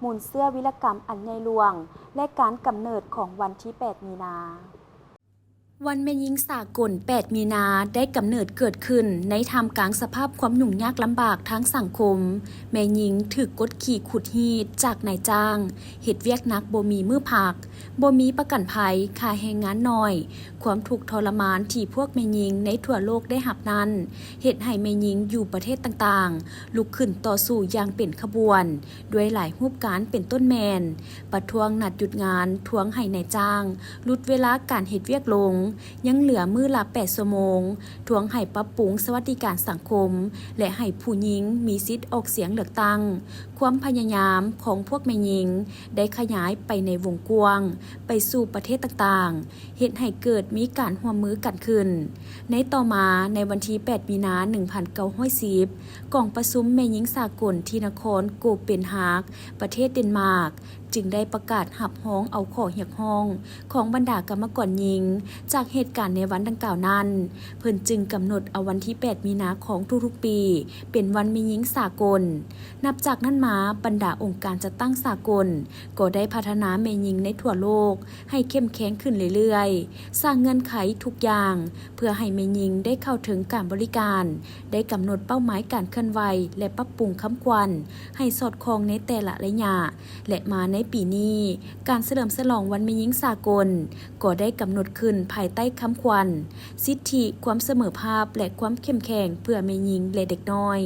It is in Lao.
ມູນເຊື້ອວິລະກຳອັນໃຫຍ່ຫຼວງ ແລະ ການກຳເນີດຂອງວັນທີແປດມີນາ. ວັນແມ່ຍິງສາກົນແປດມີນາ ໄດ້ກຳເນີດເກີດຂຶ້ນໃນທ່າມກາງສະພາບຄວາມຫຍຸ້ງຍາກລຳບາກທາງສັງຄົມ. ແມ່ຍິງຖືກກົດຂີ່ຂູດຮີດຈາກນາຍຈ້າງ, ເຮັດວຽກໜັກບໍ່ມີມື້ພັກ, ບໍ່ມີປະກັນໄພ, ຄ່າແຮງງານໜ້ອຍ. ຄວາມທຸກທໍລະມານທີ່ພວກແມ່ຍິງໃນທົ່ວໂລກໄດ້ຮັບນັ້ນ ເຮັດໃຫ້ແມ່ຍິງຢູ່ປະເທດຕ່າງໆ ລຸກຂຶ້ນຕໍ່ສູ້ຢ່າງເປັນຂະບວນ ດ້ວຍຫຼາຍຮູບການ ເປັນຕົ້ນແມ່ນ ປະທ້ວງນັດຢຸດງານ, ທວງໃຫ້ນາຍຈ້າງຫຼຸດເວລາການເຮັດວຽກລົງ, ຍັງເຫຼືອມື້ລະແປດຊົ່ວໂມງ, ທວງໃຫ້ປັບປຸງສະຫວັດດີການສັງຄົມ ແລະ ໃຫ້ຜູ້ຍິງມີສິດອອກສຽງເລືອກຕັ້ງ. ຄວາມພະຍາຍາມຂອງພວກແມ່ຍິງໄດ້ຂະຫຍາຍໄປໃນວົງກວ້າງ, ໄປສູ່ປະເທດຕ່າງໆ, ເຮັດໃຫ້ເກີດມີການຮ່ວມມືກັນຂຶ້ນ. ໃນຕໍ່ມາ, ໃນວັນທີແປດມີນາ ໜຶ່ງພັນເກົ້າຮ້ອຍສິບ ກອງປະຊຸມແມ່ຍິງສາກົນທີ່ນະຄອນໂກເປນຮາກ ປະເທດເດນມາກ ຈຶ່ງໄດ້ປະກາດຮັບຮອງເອົາຂໍ້ຮຽກຮ້ອງຂອງບັນດາກຳມະກອນຍິງຈາກເຫດການໃນວັນດັ່ງກ່າວນັ້ນ. ເພິ່ນຈຶ່ງກຳນົດເອົາວັນທີແປດມີນາຂອງທຸກໆປີເປັນວັນແມ່ຍິງສາກົນ. ນັບຈາກນັ້ນມາ, ບັນດາອົງການຈັດຕັ້ງສາກົນກໍໄດ້ພັດທະນາແມ່ຍິງໃນທົ່ວໂລກໃຫ້ເຂັ້ມແຂງຂຶ້ນເລື້ອຍໆ, ສ້າງເງື່ອນໄຂທຸກຢ່າງເພື່ອໃຫ້ແມ່ຍິງໄດ້ເຂົ້າເຖິງການບໍລິການ, ໄດ້ກຳນົດເປົ້າໝາຍການເຄື່ອນໄຫວ ແລະ ປັບປຸງຄຳຂວັນໃຫ້ສອດຄ່ອງໃນແຕ່ລະໄລຍະ ແລະ ມາໃນປີນີ້, ການສະເຫຼີມສະຫຼອງວັນແມ່ຍິງສາກົນກໍໄດ້ກຳນົດຂຶ້ນພາຍໃຕ້ຄຳຂວັນ ສິດທິ, ຄວາມສະເໝີພາບ ແລະ ຄວາມເຂັ້ມແຂງເພື່ອແມ່ຍິງ ແລະ ເດັກນ້ອຍ.